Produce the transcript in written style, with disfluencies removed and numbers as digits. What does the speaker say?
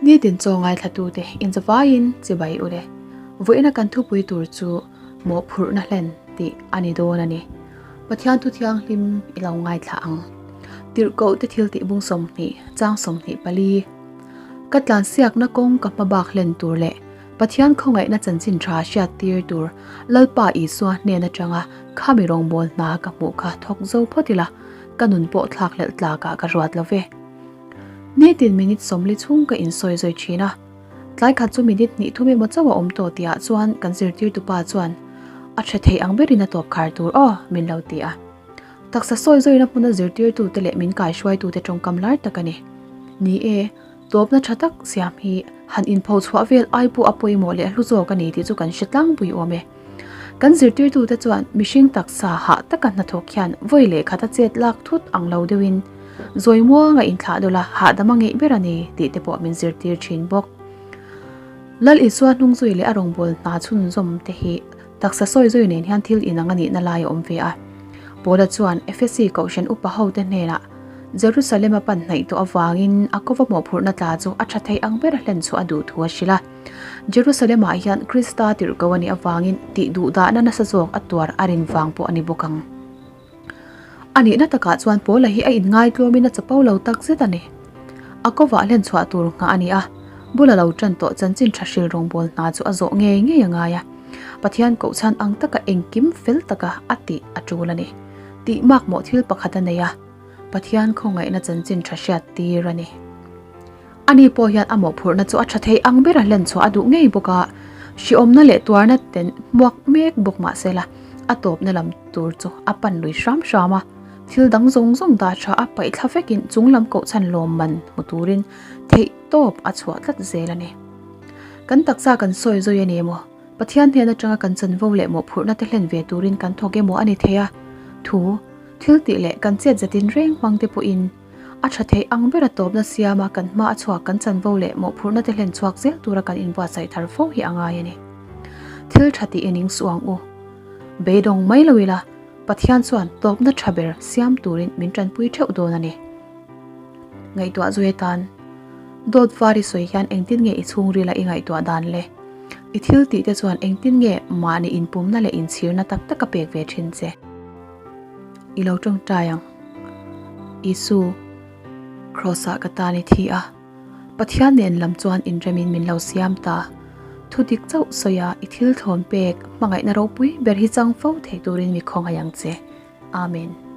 Nitin chaw ngaithlatute inzavaiin chibai ule. Vawiina kan thupui tur chu mawhphurhna hlen tih a ni dawn a ni. Pathian thu thianghlim i lo ngaithla ang. Tirhkoh te thil tih bung 20, chang 24. Ka tlansiakna kawng ka hma bak hlen tur leh Pathian khawngaihna chanchin tha hriat tir tur Lalpa Isua hnen atanga khami rawngbawl hna ka hmuh kha thawk zo phawt ila, ka nun pawh thlak hlelh tlakah ka ruat lo ve. Nitin minute 40 chhung ka insawi zawi thin a. Tlai khat chu minute hnih thum emaw chauh a awm tawh tihah chuan kan zirtirtupa chuan a tha thei ang berin a tawp khar tur aw min lo ti a. Taksa sawi zawina hmuna zirtirtute leh min kaihruaitute tawngkam lar tak a ni. Ni e, tawpna tha tak siam hi han inpho chhuah vel ai pawh a pawimawh leh hlu zawk a ni tih chu kan hre tlangpui awm e. Kan zirtirtute chuan mihring taksa hah taka hnathawk hian vawi leh khata chet lak thut ang lo deuhin zawi muanga inthlah dawlh a hahdam a ngeih ber a ni tih te pawh min zirtir thin bawk. Lal Isua hnungzui leh a rawngbâwl hna chhunzawm te hi taksa sawi zawi nen hian thil inang a nihna lai a awm ve a. Paula chuan Efesi kohhran upa hote hnenah Jerusalem a pan hnaih tawh avangin a kova mawhphurhna tla chu a tha thei ang ber a hlen chhuah a duh thu a hrilh a. Jerusalem-ah hian Krista tirhko a nih avangin tih duhdahna nasa zawk a tuar a rin vang pawh a ni bawk ang. A nihna takah chuan Paula hi a inngaitluamin a chapo lo tak zet a ni. A kovah hlen chhuah tur nghah a ni a, bula lo tan tawh chanchin tha hril rawngbawl hna chu a zawh ngei ngei a ngai a. Pathian kohchhan ang taka engkim fel taka a tih a tul a ni. Tih makmawh thil pakhat a nei a, Pathian khawngaihna chanchin tha hriat tir a ni. Ani pawh hian a mawhphurhna chu a tha thei ang bera hlen chhuah a duh ngei bawk a, hriawmna leh tuarna ten hmuak mek bawk mah se la, a tawpna lam tur chu a pan lui hram hram a, thil dang zawng zawng dah tha a paih thla vekin chung lam kohchhan lawmman hmu turin theih tawp a chhuah tlat zel a ni. Kan taksa kan sawi zawi a ni emaw, Pathian hnen atanga kan chanvo leh mawhphurhna te hlen ve turin kan thawk emaw a ni thei a, thu, thil tih leh kan chet zatin reng hmang te pawhin, A tha theih ang bera tawpna siama kan hma a chhuak kan chanvo leh mawhphurhna te hlen chhuak zel tura kan inbuatsaih thar fo hi a ngai a ni. Thil tha tih ening suh ang u. Beidawng mai lo ila, Pathian chuan tawpna tha ber siam turin min tanpui theuh dawn a ni. Ngaihtuah zui atan, Dawt var i sawi hian engtin nge i chhungrila i ngaihtuah dan le? I thil tih te chuan engtin nge mahni inpumna leh inchhirna tak tak a pek ve thin che? I lo tawngtai ang. Isu, Kraws-ah ka tan i thi a, Pathian nen lam chuan inremin min lo siam ta. Thu dik chauh sawi a, i thil thlawn pek hmangaihna ropui ber hi chang fo thei turin mi khawngaih ang che. Amen.